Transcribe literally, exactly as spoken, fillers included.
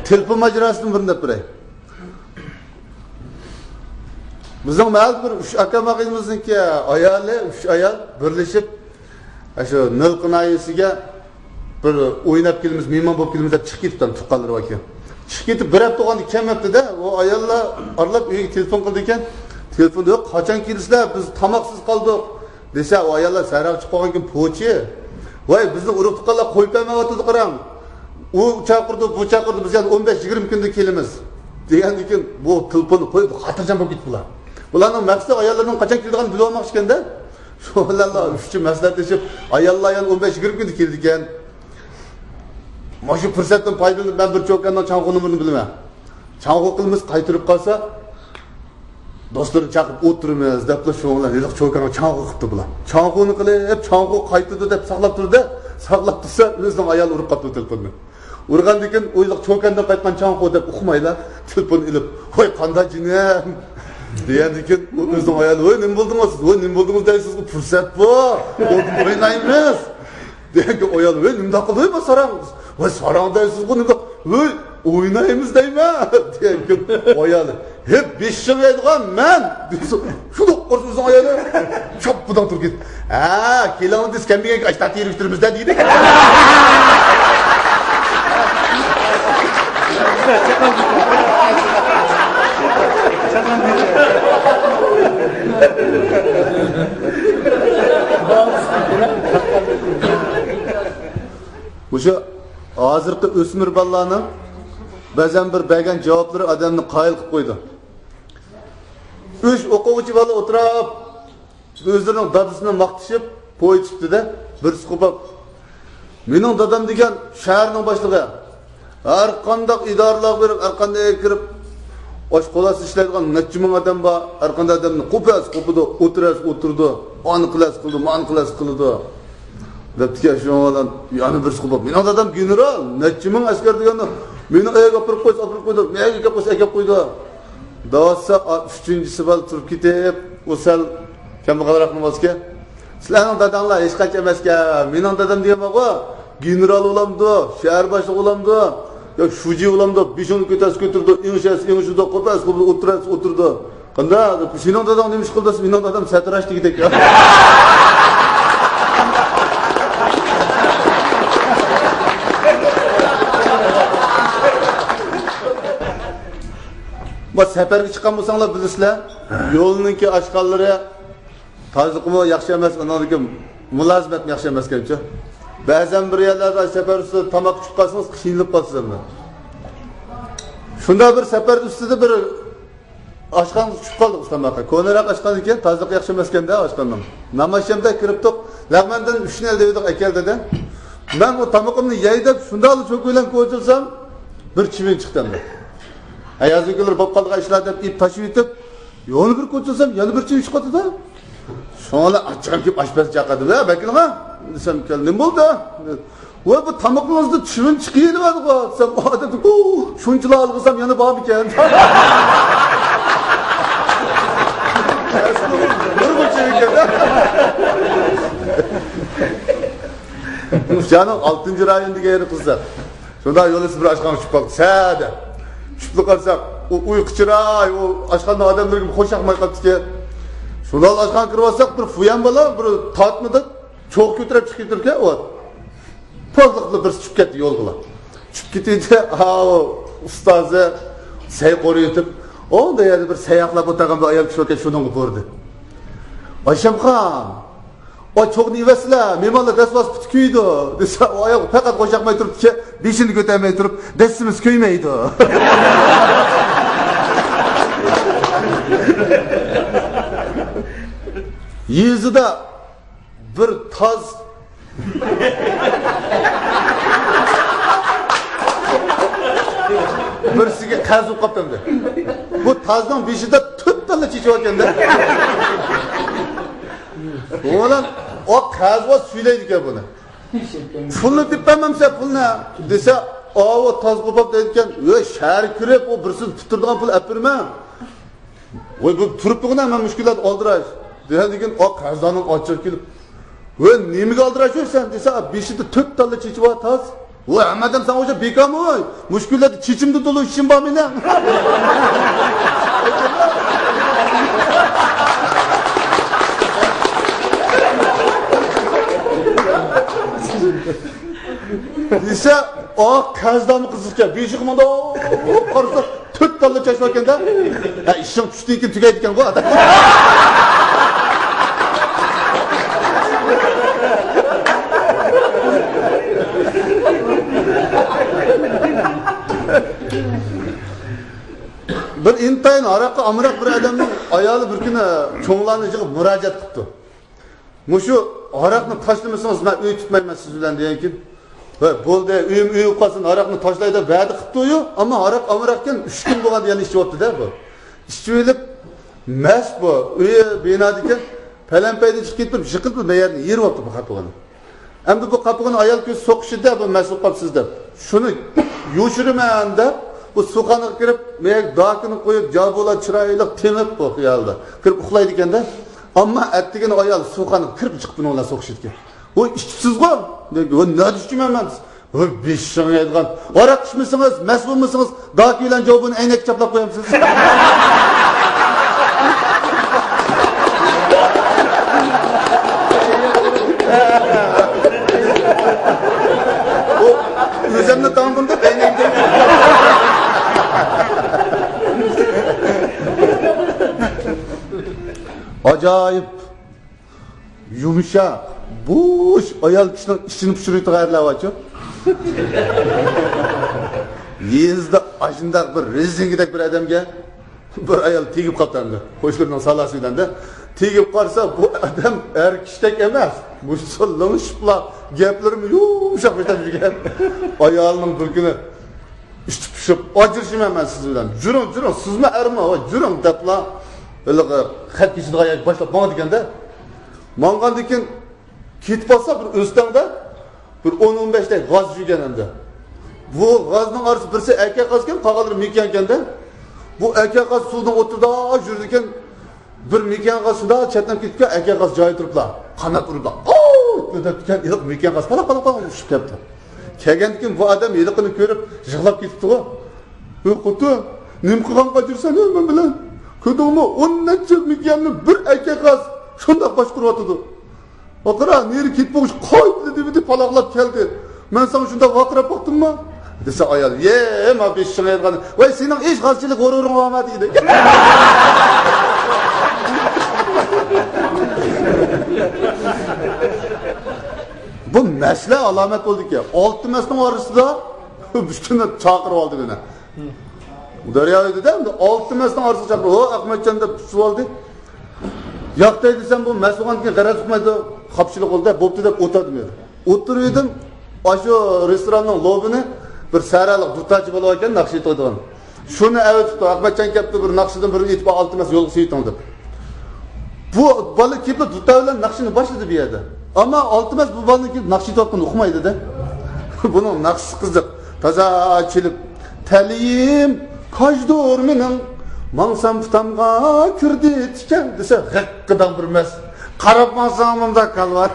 تېلېفون ماجىراسىدىن بىرنى دەپ بېرەي. بىزنىڭ مەھەللىدە بىر ئۈچ ئاكام ئاغىنىمىزنىڭكى ئايالى، ئۈچ ئايال بىرلىشىپ، ئاشۇ نىلقا ناھىيەسىگە بىر ئويناپ كېلىمىز، مېھمان بولۇپ كېلىمىز دەپ چىقىپ كېتىپتۇ، تۇغقانلىرى باركەن. چىقىپ كېتىپ بىر ھەپتە بولغاندا كەلمەپتىدە، ئۇ ئاياللار ئارىلاپ ئۆيگە تېلېفون قىلىدىكەن. تېلېفوندا، يوق، قاچان كېلىسىلەر، بىز تاماقسىز قالدۇق. دېسە، ئۇ ئاياللار سەھراغا چىقىپ قالغان كېيىن پوچى، ۋاي، بىزنىڭ ئۇرۇق تۇغقانلار قويۇپ بەرمەيۋاتىدۇ، قاراڭ. ئۇ چاقىرىدۇ، بۇ چاقىرىدۇ، بىز يەنە ئون بەش يىگىرمە كۈندە كېلىمىز، دېگەندىن كېيىن بۇ تېلېفوننى قويۇپ خاتىرجەم بولۇپ كېتىپتۇ بۇلار. بۇلارنىڭ مەقسىتى ئاياللىرىنىڭ قاچان كېلىدىغانلىقىنى بىلىۋالماقچىكەن-دە. شۇ بىلەنلا ئۈچى مەسلىھەتلىشىپ، ئاياللار يەنە ئون بەش يىگىرمە كۈندە كېلىدىكەن. مانا شۇ پۇرسەتتىن پايدىلىنىپ، مەن بىر چوكاننىڭ چاڭخۇ نومۇرىنى بىلىمەن. چاڭخۇ قىلمىسا قايتۇرۇپ قالسا، دوستلىرىنى چاقىرىپ ئولتۇرىمىز دەپلا شۇنىڭ بىلەن ھېلىقى چوكانغا چاڭخۇ قىپتۇ بۇلار. چاڭخۇنى قىلىپ، چاڭخۇ قايتىدۇ دەپ ساقلاپ تۇردى. ساقلاپ تۇرسا، ئۆزىنىڭ ئايالى ئۇرۇپ قاپتۇ تېلېفوننى. ئۇرغاندىن كېيىن ئۇ ھېلىقى چوكاندىن قايتقان چاڭخۇ دەپ ئۇقمايلا، تېلېفون ئېلىپ، ۋاي، قانداق جېنىم؟ دېگەندىن كېيىن ئۇ ئۆزىنىڭ ئايالى، ۋاي، نېمە بولدىڭىز سىز؟ ۋاي، نېمە بولدىڭىز دەيسىزغۇ، پۇرسەت بۇ. ئوينايمىز. دېگەن ئايال، ۋەي، نېمىنداق قىلدى، ۋەي، ساراڭ؟ ۋەي، ساراڭ دەيسىزغۇ، نېمىنداق؟ ۋەي، ئوينايمىز دەيمەن. دېگەن ئايال، ھە، بېشىڭ يەيدىغان مەن دېسە، شۇنداق قارىسا ئۆزىنىڭ ئايالى چاپپىداڭ تۇرۇپ كېتىپ، ھە، كېلىڭ دېسە، كەلمىگەن ئاشتا تېرىپ تۇرىمىز-دە دېدى. مۇشۇ ھازىرقى ئۆسمۈر بالىلارنىڭ بەزەن بىر بەرگەن جاۋابلىرى ئادەمنى قايىل قىلىپ قويىدۇ. ئۈچ ئوقۇغۇچى بالا ئولتۇرۇپ، ئۆزلىرىنىڭ دادىسىنى ماختىشىپ، پوي چىقتى-دە، بىرسى قوپاپ، مېنىڭ دادام دېگەن شەھەرنىڭ باشلىقى. ھەر قانداق ئىدارىلەرگە بېرىپ، ھەر قانداق يەرگە كىرىپ، ئاشخانىسىدا ئىشلەيدىغان نەچچە مىڭ ئادەم بار. ھەر قانداق ئادەمنى قوپەس قوپىدۇ، ئولتۇرەس ئولتۇرىدۇ، ئانى قىلەس قىلىدۇ، مانى قىلەس قىلىدۇ. دەپتىكەن، شۇنىڭ بىلەن يەنە بىرسى قوپاپ، مېنىڭ دادام گېنېرال، نەچچە مىڭ ئەسكەر دېگەننى، مېنى ئەگەر ئاپىرىپ قويسا ئاپىرىپ قويىدۇ، مەگە ئەكەپ قويسا ئەكەپ قويىدۇ. دەۋاتسا، ئا، ئۈچىنچىسى بالا تۇرۇپ كېتىپ، ئۇ سەل كەمبەغەلرەكمۇ بولسىكەن. سىلەرنىڭ داداڭلار ھېچقانچە ئەمەسكەن. مېنىڭ دادام دېگەن بارغۇ، گېنېرال بولامدۇ، شەھەر باشلىقى بولامدۇ، يا شۇجى بولامدۇ، بېشىڭنى كۆتەرسە كۆتۈرىدۇ، ئېڭىشەرسە ئېڭىشىدۇ، قوپارسا قوپىدۇ، ئولتۇرارسا ئولتۇرىدۇ. قانداق؟ سېنىڭ داداڭ نېمە ئىش قىلدى دېسە، مېنىڭ دادام سەتراش دېگۈدەك. بۇ سەپەرگە چىققان بولساڭلار بىلىسىلەر، يولنىڭكى ئاشخانىلىرى تازىلىقىمۇ ياخشى ئەمەس، ئۇنىڭدىكى مۇلازىمەتمۇ ياخشى ئەمەسكەنچۇ. بەزەن بىر يەرلەردە سەپەر ئۈستىدە تاماق ئىچىپ قالسىڭىز، قىينىلىپ قالىسىز ئەمدى. شۇنداق بىر سەپەر ئۈستىدە بىر ئاشخانىغا چۈشۈپ قالدۇق، ئۇستام ئاكا. كونىراق ئاشخانا ئىكەن، تازىلىقى ياخشى ئەمەسكەن-دە ئاشخانىنىڭ. نامازشەمدە كىرىپ تۇق، لەغمەندىن ئۈچنى ئەل دېۋىدۇق، ئەكەل دېدى. مەن ئۇ تامىقىمنى يەي دەپ، شۇنداقلا چوكا بىلەن كوچۇلسام، بىر چىۋىن چىقتى ئەمدى. ھەي، ھازىركىلەر بولۇپ قالغان ئىشلار دەپ ئېيىپ تاشلىۋېتىپ، يەنە بىر كوچۇلسام، يەنە بىر چىۋىن چىقىۋاتىدۇ. شۇڭا ئاچچىقىم كېلىپ ئاشپەزنى چاقىردىم، ھە، بەكىلىڭە دېسەم، كەل، نېمە بولدى؟ ۋاي، بۇ تامىقىڭىزدا چىۋىن چىقىۋېلىۋاتىدىغۇ دېسەم، ئادەم، شۇنچىلا ئالغۇزسام يەنە بارمىكەن؟ نۇرغۇن چىۋىنكەن. شىنجاڭنىڭ ئالتىنچى رايون دېگەن يېرى قىزىق. شۇنداق يولدا بىر ئاشخانىغا چۈشۈپ قالدۇق. سەدە چۈشۈپلا قارىساق، ئۇ ئۇيقۇ چىراي، ئۇ ئاشخانىنىڭ ئادەملىرىگە خۇش ياقماي قاپتىكەن. شۇنداق ئاشخانىغا كىرىۋاتساق، بىر فۇيەن بالا بىر تارتمىدا چوغ كۆتۈرۈپ چىقىپ تۇركەن، ئۇ پوزلۇقلا بىرسى چۈشۈپ كەتتى يولغىلا. چۈشۈپ كېتىنچە، ئاۋۇ ئۇستازى سەي قورۇيتۇپ، ئۇ يەردە بىر سەي ئاقلاپ ئولتۇرغان بىر ئايال كىشى باركەن، شۇنىڭغا بۇرىدى. ئايشەمخان، ئاي، چوغنى ئېۋەتسىلە، مېھمانلار دەسسىسى پۇتى كۆيىدۇ دېسە، ئۇ ئايال پەقەت خۇش ياقماي تۇرۇپتىكەن، بېشىنى كۆتەرمەي تۇرۇپ، دەسسىمىز كۆيمەيدۇ. يېزىدا بىر تاز بىرسىگە قەرز بولۇپ قاپتۇ ئەمدى. بۇ تازنىڭ بېشىدا تۆت تاللا چېچى باركەن-دە. ئۇ بىلەن ئۇ قەرزۋاز سۈيلەيدىكەن بۇنى. پۇلنى دېيىپ بەرمەمسەن، پۇلنى دېسە، ئاۋۇ تاز قوپاپ دەيدىكەن، ۋەي، شەھەرگە كىرىپ، ئۇ بىرسىدىن پۈتتۈرىدىغان پۇل ئەپ بېرىمەن. ۋاي، بۇ تۇرۇپتۇغۇنە مەن مۈشكۈلات ئالدىراش دېگەندىن كېيىن، ئا، قەرزدارنىڭ ئاچچىقى كېلىپ، ۋاي، نېمىگە ئالدىراش يۈرسەن دېسە، بېشىدا تۆت تاللا چېچى بار تاز. ۋاي، ھەممە ئادەم ساڭا ئوخشاپ بىكارمۇ ۋاي؟ مۇشۇ كۈنلەردە چېچىمدىن تولا ئىشىم بار مېنىڭ. دېسە، ئاھ، قەرزدارمۇ قىزىقكەن. بېشىغا مۇنداق قارىسا، تۆت تاللا چاچ باركەن-دە. ھە، ئىشىڭ چۈشتىن كېيىن تۈگەيدىكەنغۇ، ئادەم. بىر ئىنتايىن ھاراققا ئامراق بىر ئادەمنىڭ ئايالى بىر كۈنى چوڭلارنى يىغىپ مۇراجىئەت قىپتۇ. مۇشۇ ھاراقنى تاشلىمىسىڭىز، مەن ئۆي تۇتمايمەن سىز بىلەن دېگەنكىن، ۋە بولدى، ئۆيۈم ئۆي بولۇپ قالسۇن، ھاراقنى تاشلاي دەپ ۋەدە قىپتۇ-يۇ، ئەمما ھاراق ئامراقكەن، ئۈچ كۈن بولغاندا يەنە ئىچىۋاپتۇ-دە بۇ. ئىچىۋېلىپ، مەست بۇ، ئۆيى بىنادىكەن، پەلەمپەيدىن چىقىپ كېتىپ، يىقىلىپ، مەيەرنى يېرىۋاپتۇ بۇ قاپىقىنى. ئەمدى بۇ قاپىقىنى ئايال كۆزى سوقۇشىدە بۇ مەست بولۇپ قاپسىز دەپ، شۇنى يوشۇرىمەن دەپ، بۇ سۇخانىغا كىرىپ، مەيەگە داكىنى قويۇپ، جابۇلا چىرايلىق تېڭىپ بۇ خىيالدا كىرىپ ئۇخلايدىكەن-دە. ئەمما ئەتىگىنى ئايال سۇخانىغا كىرىپ چىقىپ بۇنىڭ بىلەن سوقۇشىدىكەن. ۋاي، ئىچىپسىزغۇ؟ دەيدۇ. ۋاي، نەدە ئىچىمەن مەن؟ ۋاي، بېشىڭ يەيدىغان. ھاراق ئىچمىسىڭىز، مەست بولمىسىڭىز، داكى بىلەن جاۋابىنى ئەينەككە چاپلاپ قويامسىز. ئۇ ئۆزۈمنى تاڭدىم دەپ ئەينەككە. ئاجايىپ. يۇمشاق، بوش ئايال كىشىنىڭ ئىچىنى پۇشۇرۇۋېتىدىغان ئەرلەر بارچۇ. يېزىدا ئاشۇنداق بىر رېزىنكىدەك بىر ئادەمگە بىر ئايال تېگىپ قاپتۇ ئەمدى. قوشنىلىرىنىڭ سالاسى بىلەن-دە. تېگىپ قالسا، بۇ ئادەم ئەر كىشىدەك ئەمەس. مۇشۇ لىڭشىپلا، گەپلىرىمۇ يۇمشاق بىر يۈرگەن. ئايالىنىڭ بىر كۈنى ئىچى پۇشۇپ، ئاجرىشىمەن مەن سىز بىلەن. جۈرۈڭ، جۈرۈڭ، سىزمۇ ئەرمۇ، ۋاي، جۈرۈڭ دەپلا، ھېلىقى خەت كېچىدىغان يەرگە باشلاپ ماڭىدىكەن-دە. ماڭغاندىن كېيىن كېتىپ قالسا، بىر ئۆستەڭدە بىر ئون، ئون بەشتەك غاز يۈگەن ئەمدى. بۇ غازنىڭ ئارىسى بىرسى ئەكە غازكەن، قالغانلىرى مېكىيانكەن-دە. بۇ ئەكە غاز سۇنىڭ ئوتتۇرىدا يۈرىدىكەن. بىر مېكىيان غاز شۇنداق چەتنەپ كېتىپكەن، ئەكە غاز جايىدا تۇرۇپلا قانات ئۇرۇپلا، «ئوو!» دەپتىكەن، ھېلىقى مېكىيان غاز پالاق، پالاق، پالاق ئۇچۇپ كەپتۇ. كەلگەندىن كېيىن بۇ ئادەم ھېلىقىنى كۆرۈپ يىغلاپ كېتىپتىغۇ. «ھۆي خوتۇن، نېمە قىلغان قاچۇرسەن ھە مەن بىلەن؟ كۆردۈڭمۇ، ئون نەچچە مېكىياننى بىر ئەكە غاز شۇنداق باشقۇرۇۋاتىدۇ. ۋاقىرا، نېرى كېتىپ بولغۇچە قايتىلا دېمىدى، پالاقلاپ كەلدى. مەن ساڭا شۇنداق ۋارقىراپ باقتىممۇ؟» دېسە ئايال، «يە، ما بېشىڭ ئايرىلغان. ۋاي، سېنىڭ ھېچ غازچىلىق غۇرۇرۇڭ بارما؟» دېدى. بۇ مەستلەر ئالامەت بولدىكەن. ئالتە مەستنىڭ ئارىسىدا بىر كۈنى چاقىرىۋالدى مېنى. دەريا ئۆيدىدە ئەمدى ئالتە مەستنىڭ ئارىسىغا چاقىرىپ، «ھو، ئاقمەتجان» دەپ تۇتۇۋالدى. ياقتاي دېسەم، بۇ مەست بولغاندىكىن غەرەز ئۇقمايدۇ، خاپىچىلىق بولدى دەپ، بوپتۇ دەپ ئولتۇردۇم ئەمدى. ئولتۇرۇۋىدىم، ئاشۇ رېستوراننىڭ لوبىنى بىر سەھرالىق دۇتارچى بولىدىكەن، ناخشا ئېيتىدىغان. شۇنى ئەۋەتىپتۇ، «ئاقمەتجان كەپتۇ، بىر ناخشىدىن بىرنى ئېيتىپ، ئالتە مەست يولغا سېيىتىڭ» دەپ. بۇ بالا كېلىپلا دۇتار بىلەن ناخشىنى باشلىدى بۇ يەردە. ئەمما ئالتە مەست بۇ بالىنىڭ كېلىپ ناخشا ئېيتىۋاتقىنىنى ئۇقمايدۇ-دە. بۇنىڭ ناخشىسى قىزىق. تازا چېلىپ، «تەلىيىم كاجدۇر مېنىڭ، ماڭسام پۇتامغا كىردى تىكەن» دېسە، غىققىداڭ بىر مەست. «قاراپ ماڭساڭ مۇنداق كالۋار.»